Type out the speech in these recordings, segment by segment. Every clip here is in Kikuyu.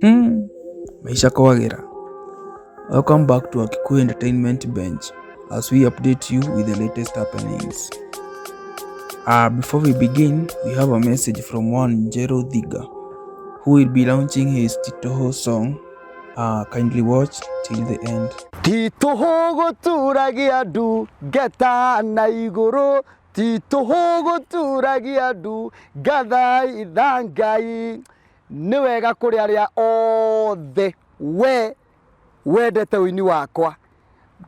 Maisha kwagĩra. Welcome back to Agikuyu Entertainment Bench as we update you with the latest happenings. Before we begin, we have a message from one Njeru Thiga who will be launching his Tituhu song. Kindly watch till the end. Tituhu gũturagia ndu ngeta na igũrũ, tituhu gũturagia ndu ngathaitha Ngai. Nĩ wega kũrĩ arĩa othe we wendete ũini wakwa,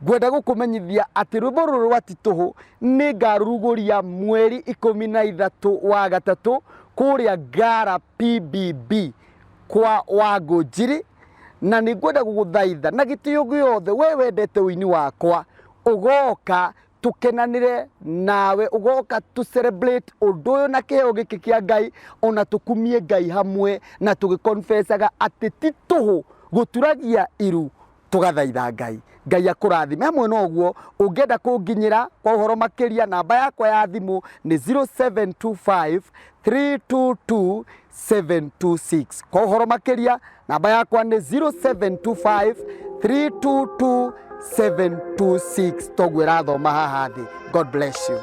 ngwenda gũkũmenyithia atĩ rwĩmbo rũrũ rwa Tituhu nĩ ngarũrugũria mweri 13 wa gatatũ kũrĩa Ngara PBB kwa Wangũnjiri, na nĩ ngwenda gũgũthaitha na gĩtĩo gĩothe we wendete ũini wakwa, ũgoka tũkenanĩre nawe, ũgoka tũ celebrate ũndũ ũyũ na kĩheo gĩkĩ kĩa Ngai, ona tũkumie Ngai hamwe na tũgĩconfessaga atĩ ti tũhũ gũturagia iru tũgathaitha Ngai. Ngai akũrathime. Hamwe na ũguo, ũngĩenda kũnginyĩra kwa ũhoro makĩria, namba yakwa ya thimũ nĩ 0725 322 726. Kwa ũhoro makĩria, namba yakwa nĩ 0725 322 726. Toguo ĩrathoma haha thĩ. God bless you.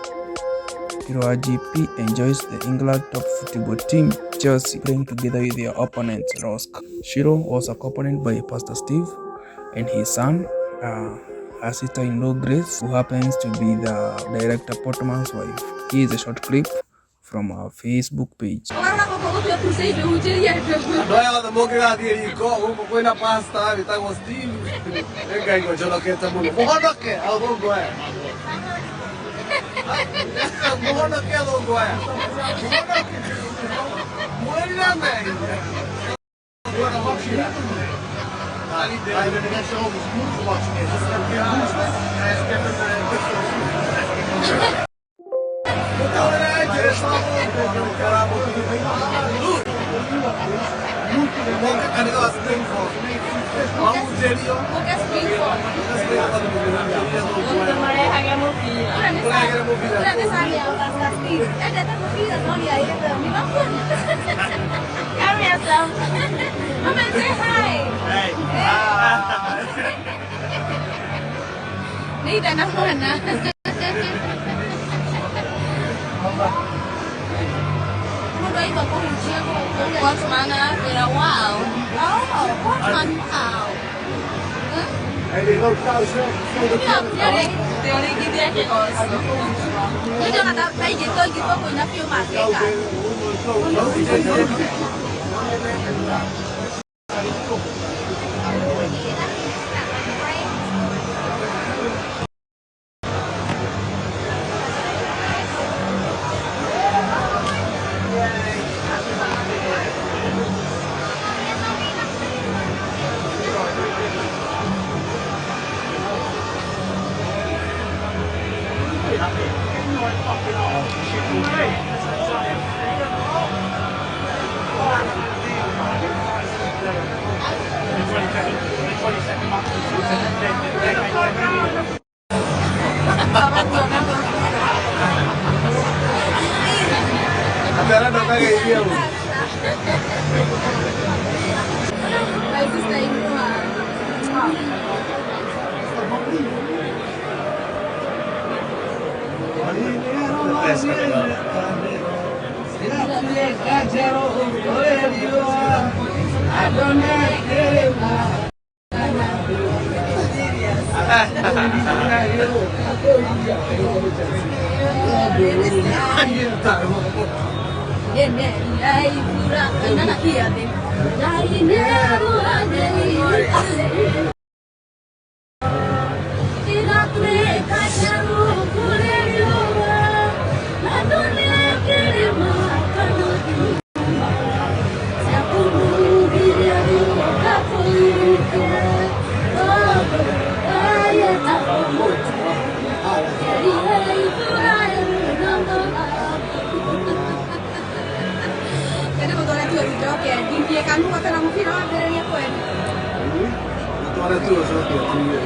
Kirwa GP enjoys the England top football team Chelsea playing together with their opponent Rosk. Shiro was accompanied by Pastor Steve and his son, her sister-in-law Grace, who happens to be the director Portman's wife. Here is a short clip from our Facebook page. Andũ aya othe mũngĩgathiĩ riko gũkũ kwĩna pastor wĩtagwo Steve, nĩ Ngai ũnjonokete mũno. Mũhonoke athũngũ aya, mũhonoke athũngũ aya, mũhonoke mwĩrire mehia. Moke kanitha wa Springford mahunjĩrio. Mũrehage mũbira. Atĩ arenda ũkageithie ũ? Mũtware tu ũcoke ũtuie.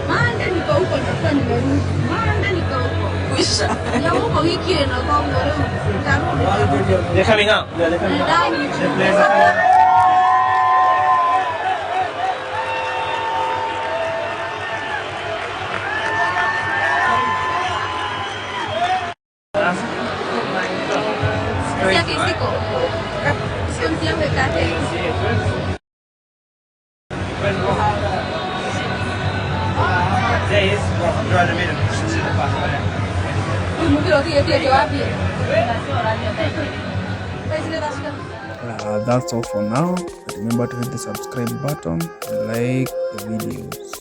Mande niko huko nitakuwa nimerudi. Mande niko huko. Kwisha. Ya huko wiki ina Kongo leo. Nitarudi. They're coming out. Yeah, they're coming out. Ndani. The players are coming out. Siake siko. Sio msiambe kate. That's all for now. Remember to hit the subscribe button and like the videos.